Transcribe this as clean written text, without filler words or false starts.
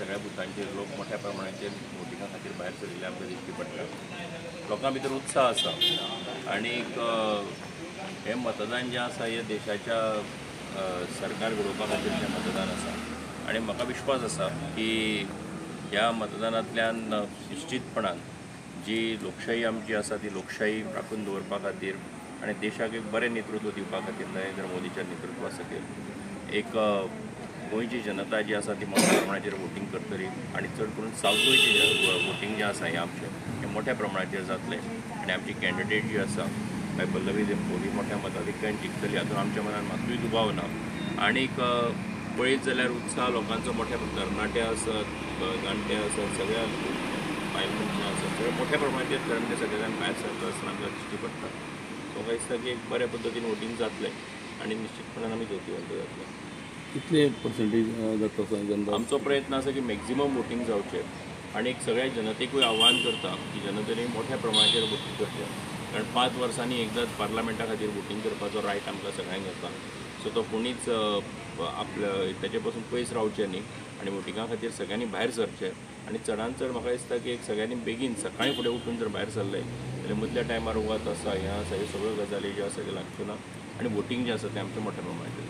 सगळ्या बुथांचेर लोक मोठ्या प्रमाणाचेर वोटिंगा खातीर भायर सरिल्ले आमकां दिश्टी पडटा. लोकां भितर उत्साह आसा आनीक हें मतदान जें आसा हें देशाच्या सरकार घडोवपा खातीर जें मतदान आसा आनी म्हाका विश्वास आसा की ह्या मतदानांतल्यान निश्चितपणान जी लोकशाही आमची आसा ती लोकशाही राखून दवरपा खातीर आनी देशाक एक बरें नेतृत्व दिवपा खातीर नरेंद्र मोदीच्या नेतृत्वा सकयल एक गोंयची जनता जी आसा ती मोठ्या प्रमाणाचेर वोटींग करतली आनी चड करून सावथ गोंयची वोटींग जें आसा हें आमचें हें मोठ्या प्रमाणाचेर जातलें आनी आमची कॅन्डिडेट जी आसा बाय पल्लवी धेंपो ही मोठ्या मताधिक्यान जिखतली हातूंत आमच्या मनान मातूय दुबाव ना. आनीक पळयत जाल्यार उत्साह लोकांचो मोठ्या तरणाटे आसत, जाणटे आसत, सगळ्या बायल मनशां आसत, सगळे मोठ्या प्रमाणाचेर तरणाटे सगळे भायर सरता आसतना आमकां दिश्टी पडटा. सो म्हाका दिसता की एक बऱ्या पद्दतीन वोटींग जातलें आनी निश्चितपणान आमी ज्योतिवंत जातले. कितले पर्संटेज जाता? आमचो प्रयत्न आसा की मॅक्झिमम वोटींग जावचें आनी एक सगळ्या जनतेकूय आव्हान करता की जनतेन मोठ्या प्रमाणाचेर वोटींग करचें, कारण 5 वर्सांनी एकदांच पार्लमेंटा खातीर वोटींग करपाचो रायट आमकां सगळ्यांक येता. सो तो कोणीच आपल्या ताचे पासून पयस रावचें न्ही आनी वोटिंगा खातीर सगळ्यांनी भायर सरचें आनी चडान चड म्हाका दिसता की एक सगळ्यांनी बेगीन सकाळीं फुडें उठून जर भायर सरलें जाल्यार मदल्या टायमार वत आसा, हें आसा, ह्यो सगळ्यो गजाली ज्यो आसा त्यो लागच्यो ना आनी वोटींग जें आसा तें आमचें मोठ्या प्रमाणाचेर.